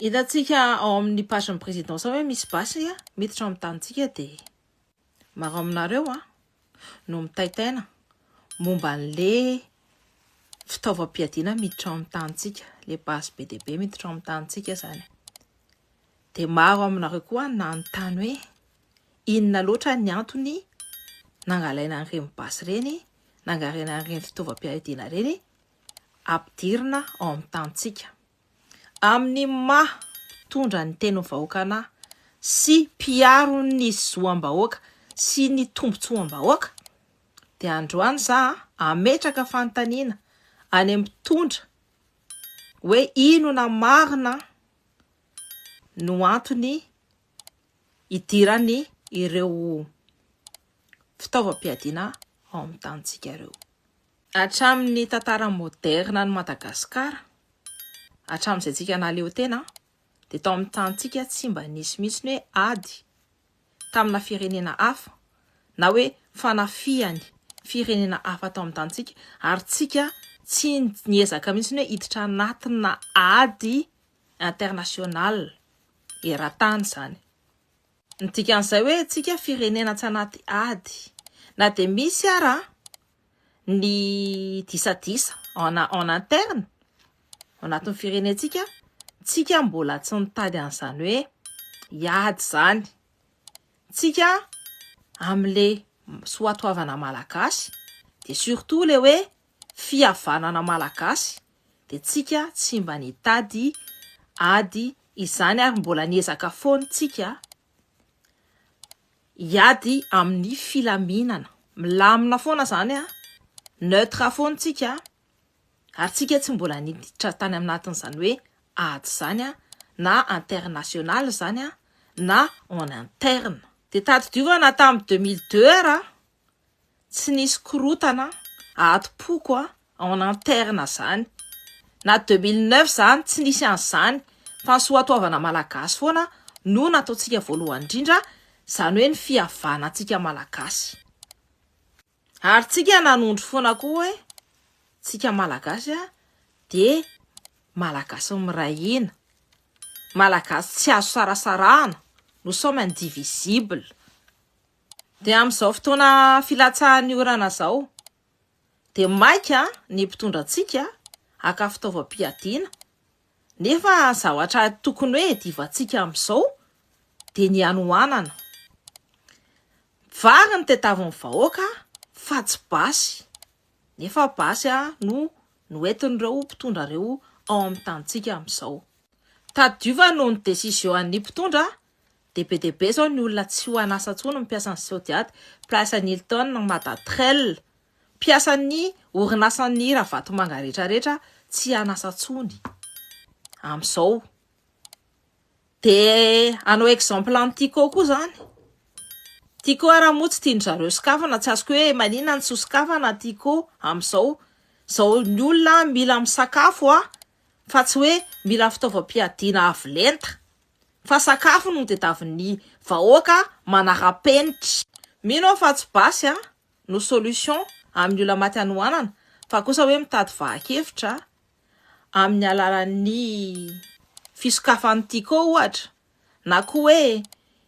Hitantsika ao amin'ny page-n'ny présidence hoe misy basy miditra ao amin'ny tanintsika, dia maro aminareo no mitaitaina momba an'le fitaovam-piadiana miditra ao amin'ny tanintsika, le basy be dia be miditra ao amin'ny tanintsika zany. Dia maro aminareo koa nanontany hoe inona loatra ny antony nangalaina an'ireny basy ireny, nangalaina an'ireny fitaovam-piadiana ireny ampidirina ao amin'ny tanintsika. Amin'ny maha mpitondra ny tenin'ny vahoaka anahy sy mpiaro ny zoam-bahoaka sy ny tombontsoam-bahoaka, dia androany za ametraka fanontaniana any amin'ny mpitondra hoe inona marina no antony hidirany ireo fitaovam-piadiana ao amin'ny tanintsika ireo. Hatramin'ny tantara moderna an'i Madagasikara, hatramin'izay tsika nahaleo tena, dia tao amin'ny tanintsika tsy mba nisy mihitsy ny hoe ady tamina firenena hafa na hoe fanafihany firenena hafa tao amin'ny tanintsika, ary tsika tsy niezaka mihitsy ny hoe hiditra anatina ady international eran-tany izany. Ny dikan'izay hoe tsika firenena tsy anaty ady. Na dia misy ara ny disadisa en interne ao anatin'ny firenentsika, tsika mbola tsy nitady an'izany hoe hiady izany. Tsika amin'le soatoavana malagasy, dia surtout le hoe fihavanana malagasy, dia tsika tsy mba nitady ady izany ary mbola niezaka foana tsika hiady amin'ny filaminana. Milamina foana zany a, neutre foana tsika, ary tsika tsy mbola niditra tany anatin'izany hoe ady zany a, na international zany a, na en interne. Dia tadidiovana tamin'ny 2002 ara tsy nisy korotana adim-poko en interne zany. Na 2009 zany tsy nisy an'izany, fa ny soatoavana malagasy foana no nataontsika voalohany indrindra, zany hoe ny fihavanantsika malagasy. Ary tsika nanondro foana koa hoe tsika malagasy dia malagasy miray hina, malagasy tsy azo sarasarahana, nous sommes indivisibles. Dia amin'izao fotoana filatsahan'ny orana izao, dia maika ny mpitondra antsika haka fitaovam-piadiana, nefa zavatra tokony hoe hiadivantsika amin'izao dia ny hanoanana. Vary ny tadiavin'ny vahoaka fa tsy basy, nefa basy no noentin'ireo mpitondra ireo ao amin'ny tanintsika amin'izao. Tadiova noho ny décision an'ny mpitondra, dia be dia be izao ny olona tsy ho an'asa intsony, mpiasan'ny Sodiat, mpiasan'ny Hilton, Madatrel, mpiasan'ny orinasan'ny Ravatomanga rehetrarehetra tsy an'asa intsony amin'izao. Dia hanao exemple an'i Tiko koa zany. Tiko ara moa tsy tian-dry zareo sokafana, tsy azoko hoe maninona no tsy hosokafana Tiko amin'izao. Izao ny olona mila misakafo fa tsy hoe mila fitaovam-piadiana avo lenta. Fa sakafo no tadiavin'ny vahoaka manara-penitra. Mino aho fa tsy basy no solution amin'ny olona maty hanoanana, fa kosa hoe mitady vahan-kevitra amin'ny alalan'ny fisokafan'ny Tiko ohatra, na koa hoe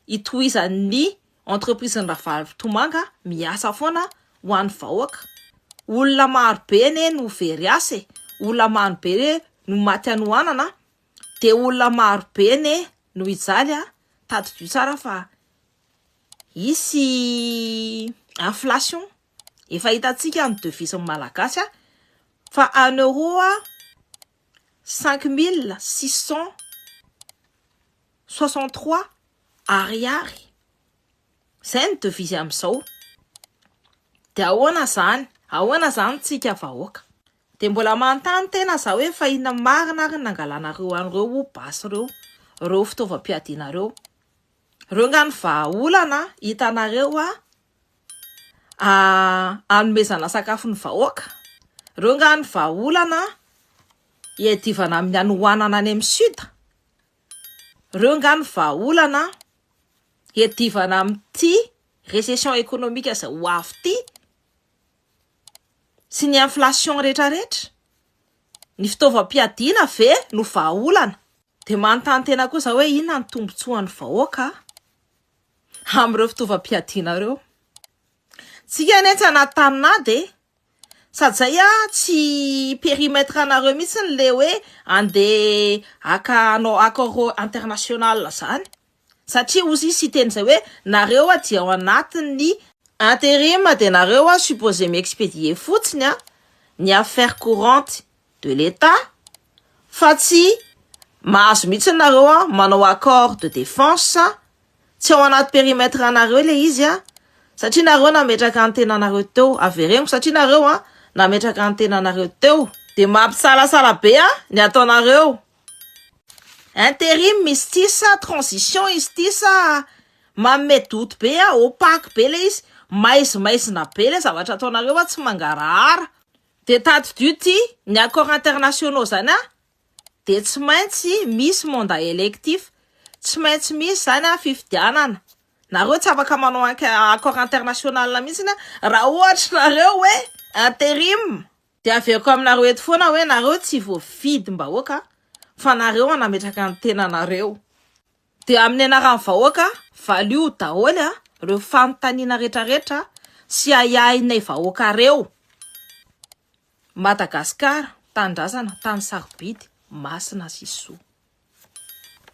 hitohizan'ny entreprise-n'ny Ravatomanga miasa foana ho an'ny vahoaka. Olona maro be anie no very asa e, olona maro be no maty hanoanana, dia olona maro be anie no hijaly, tadidio tsara fa hisy inflation. Efa hitantsika ny devise malagasy fa un euro 5663 ariary. Izay ny devise amin'izao. Dia ahoana zany? Ahoana zany tsika vahoaka? Dia mbola manontany tena za hoe fa inona marina ary ny nangalanareo an'ireo basy ireo, ireo fitaovam-piadiana ireo? Ireo nga ny vahaolana hitanareo hanomezana sakafo ny vahoaka? Ireo nga ny vahaolana hiadivana amin'ny hanoanana any amin'ny sud? Ireo nga ny vahaolana hiadivana amin'ity récession économique izay ho avy ity sy ny inflation rehetrarehetra? Ny fitaovam-piadiana ve no vahaolana? De manontany tena koa za hoe inona ny tombontsoan'ny vahoaka amin'ireo fitaovam-piadiana ireo. Tsika anie tsy anaty tanin'ady e. Sady zay a tsy périmètre anareo mihitsy le hoe andeha aka hanao accord international zany. Satria ozy izy teny zay hoe nareo a dia ao anatin'ny intérim, de nareo a supposé mi-expédier fotsiny a ny affaire courante de l'État, fa tsy mahazo mihitsy nareo a manao accord de défense. Tsy ao anaty périmètre anareo le izy a, satria nareo nametraka ny tenanareo teo. Avereno, satria nareo a nametraka ny tenanareo teo, de mampisalasala be a ny ataonareo. Intérim izy ty sa transition izy ty sa manome doute be a, opaque be le izy, maizimaizina be le zavatra ataonareo a, tsy mangarahara. De tadidio ty, ny accord internationaux zany a de tsy maintsy misy mandat électif, tsy maintsy misy zany a fifidianana. Nareo tsy afaka manao accord international mihitsiny a raha ohatra nareo hoe intérim. De averiko aminareo eto foana hoe nareo tsy voafidim-bahoaka fa nareo a nametraka ny tenanareo. De amin'ny anaran'ny vahoaka, valio daholy a reo fanontaniana rehetrarehetra sy ahiahinay vahoaka reo. Madagasikara, tanindrazana, tany sarobidy, masina sy soa.